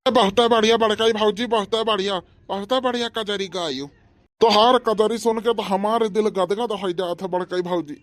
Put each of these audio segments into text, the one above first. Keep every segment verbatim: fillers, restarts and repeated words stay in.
बहुते बढ़िया बड़कई भौजी, बहुते बढ़िया, बहुते बढ़िया कजरी गायू। तोहार कजरी सुन के तो हमार दिल गदगद होइ जात है बड़कई भौजी।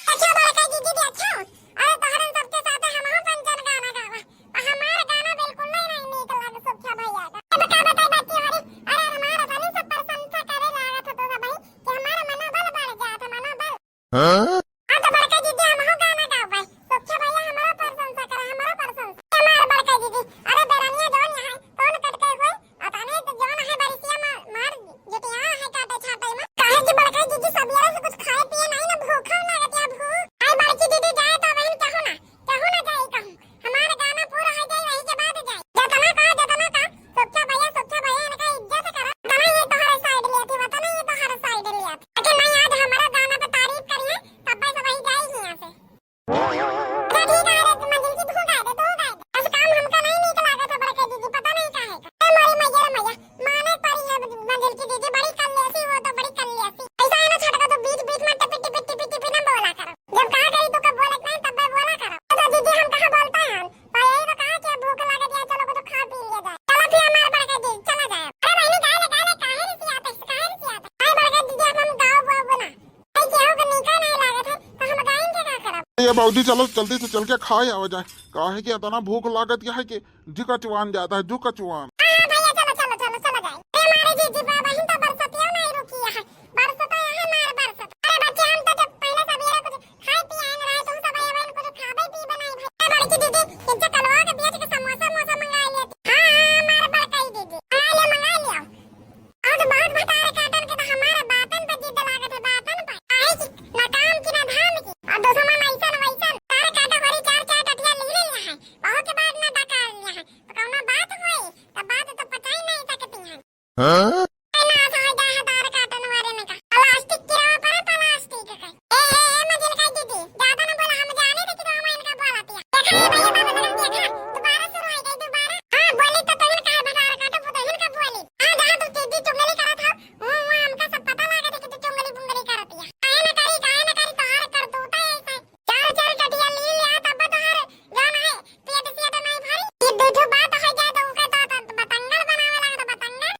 अच्छा बड़कई दीदी, अच्छा। अरे तोहरन सबके साथे हमहू पंचन गाना गावा। आ हमार गाना बिल्कुल नहीं, नहीं नीक लागे सोख्या भैया का। अब का बताई बाकी हरी, अरे हमार तनी सब प्रशंसा करे लागत हो तो सब भाई कि हमार मनोबल बढ़ जात है, मनोबल। हाँ? हाँ तो बड़का दीदी हमहू गाना गावा भाई। सोख्या भैया हमारा प्रशंसा करा, हमारा प्रशंसा। हमार बड़का दीदी, अरे बेरनिया जौन यहाँ कौन कट के होई? अतने तो जौन है बरिसिया मा-, मार जुटिया है काटे छाटे में। काहे कि बड़का दीदी सबेरे से कुछ खाए पिए नहीं ना, भूखा लागत या भूख। आई बड़की दीदी जाए तो बहन कहू ना, कहू ना जाए कहू। हमार गाना पूरा हो जाए वही के बाद जाए। जतना का, जतना का, सोख्या भैया, सोख्या भैया इनका इज्जत करा। तना ये तोहरे side लिया थी, तना ये तोहरे side लिया थी। लेकिन नहीं आज हमारा गाना पे तारीफ करिए, तब से वही जाए ही यहाँ से। अच्छा, ठीक है, अरे, मंजिल की तू गाय दे, तू गाय दे। बस काम हमका नहीं नीक लागत है, बड़के दीदी, पता नहीं काहे का। ए, मोरी मैया रे मैया, माने पड़ी है मंजिल की दीदी, बड़ी कल्लेसी हो तो, बड़ी कल्लेसी। ऐसा है ना, छोटका, तो बीच, बीच में टिपी, टिपी, टिपी, टिपी ना बोला करो। जब कहा करी तो कब बोले के नहीं, तब बोला करो। तो दीदी, हम कहाँ बोलते हैं? भाई, यही तो कहा कि भूख लागत है, चलो, कुछ खा पी लिया जाए। चलो फिर, हमारे बड़के दीदी, चला जाए। अरे बहनी, गाय ले, गाय ले, काहे रिसियात है, काहे रिसियात है? अरे बड़के दीदी, अब हम गाओ, वो, वो ना। भाई, केहू के नीका नहीं लागत है, तो हम गाइन के का करब? ये बाबूजी, चलो जल्दी से चल के खाए आवा जाए, काहे कि इतना भूख लागत है कि जी कचवान जाता है, जी कचवान। हाँ, हाँ, भैया, चलो, चलो, चलो, चलो जाए। ए, मारे जीजी बाबा, हम तो बरसतिया नहीं रुकी है, बरसता है, मार बरसत। अरे बच्चे, हम तो जब पहले सवेरे कुछ खाए पिए आए रहे, तुम सब आए हुए, कुछ खाबे पीबे नहीं भाई। ए, बड़की दीदी, इनसे कलवा के बेच के समोसा, मोसा मंगा लेती। हाँ, हाँ, मार बड़काई दीदी, मंगा लिया, मंगा लिया। आज बहुत भतार काटन के तो हमारे बातन पे जिद लागत है, बातन पे। काहे कि ना काम की ना धाम की। और दुश्मन ऐसन वैसन। तार काटा भरी चार चार टटिया ले ले लिया है। बहुत के बाद ना डकार लिया है। तो कौनो बात होई, तो बात तो पचाई नहीं सकती हैं। हाँ? ए ना तो हो जा है तार काटन वाले ने का। प्लास्टिक की रवा पर प्लास्टिक का। ए, ए, ए, मजिल का दीदी, ज्यादा ना बोला, हम जाने थे कि तो हम इनका बोला दिया। देखा ये भैया बाबा लोगन देखा, दोबारा शुरू हो गई, दोबारा। हाँ, बोली तो तुहिन काहे भतार काटो, वो तुहिन का बोली। हाँ, जहाँ तू दीदी चुगली करत हो, वो, वो हमका सब पता लागत है कि तू चुंगली बुंगली करत है। काहे ना करी, काहे ना करी, तोहार करतूता ऐसा है। चार, चार टटिया ली लिया, तब तोहार जौन है, पेट सेट नहीं भरी। ये दो ठो बात हो जाए तो ओके तो, तो बतंगड़ बनावे लागत, बतंगड़।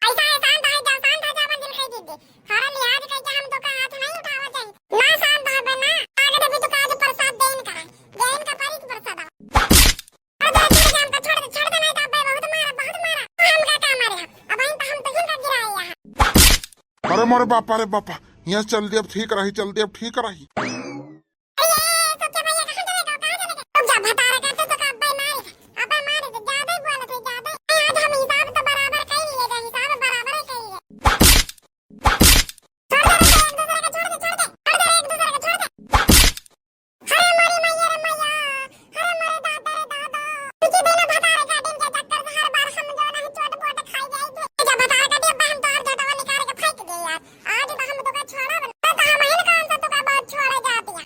ऐसा है, शांत है जा, शांत है जा, मंजिल कह दीदी। हमारा लिहाज करके हम तो का हाथ नहीं उठावा चाहिए। ना शांत है बे ना। आगे देवी तो का आज प्रसाद देन का है। देन का पारी की प्रसाद। छोड़ दे, छोड़ दे, हमका छोड़ दे, छोड़ दे, नहीं तो अब्बे बहुत मारा, बहुत मारा। हमका का मारे हम? अब इन तो हम तो हिनका गिराए यहाँ। अरे मोरे बापा रे बापा, यहाँ चल दे, अब ठीक रही, चल दे, अब ठीक रही। अरे ये, तो क्या भैया, कहाँ चले गए, कहाँ चले गए? रुक जा, भतारे काटे तो का अब्बे मारे, अब्बे मारे तो ज्यादा ही बोलत है, ज्यादा ही। आज हम हिसाब तो बराबर कर लिए, हिसाब बराबर ही कर लिए। छोड़ दे, छोड़ दे, एक दूसरे का छोड़ दे, छोड़ दे, छोड़ दे, एक दूसरे का छोड़ दे। अरे मोरी मैया रे मैया, अरे मोरे दादा रे दादा। इसी दिन भतार काटिन के चक्कर से हर बार हम जो नहीं चोट पोट खाई जाई थे। जब भतार काटे बहन तो हर झटवा निकाल के फेंक दे यार। आज तो हम तो का छोड़ा बना, तो हम ही काम से तो का बहुत छोड़ा जाती है।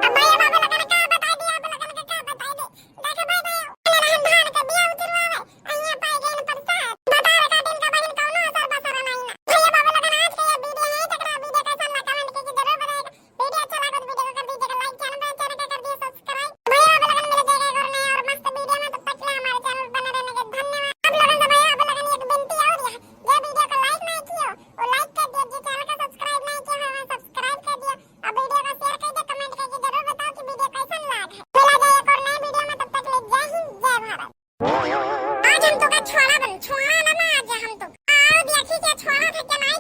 अब भाई बाबू लोगन का बताई दे, आप लोगन का क्या बताई दे। देखे भाई, भाई, रहन धान के बिया उतरवावे, अइया पाई गइन प्रसाद। भतार काटिन का बहिन कौनो असर बसर नहीं ना। भैया बाबू लोगन आज के ये वीडियो यहीं तक रहा। वीडियो कैसन लगा कमेंट करके जरूर बताइएगा। वीडियो अच्छा लगा तो वीडियो को कर दीजिएगा लाइक, चैनल पे चैनल का कर दिए सब्सक्राइब। भैया बाबू लोगन मिल जाएगा एक और नया और मस्त वीडियो में, तब तक के लिए हमारे चैनल बने रहने के धन्यवाद। आप लोगन से भैया बाबू लोगन एक विनती और है, ये वीडियो को लाइक नहीं कियो, वो लाइक कर दियो, जो चैनल का सब्सक्राइब नहीं किया है, वो सब्सक्राइब कर दियो। अब वीडियो का शेयर कर दे, कमेंट करके जरूर बताओ कि वीडियो कैसन लाग है। मिला जाए एक और नए वीडियो में, तब तक ले जय हिंद, जय भारत। आज हम तो का छोड़ा बन, छोड़ा ना, ना आज हम तो। आओ देखी क्या छोड़ा था, क्या नहीं।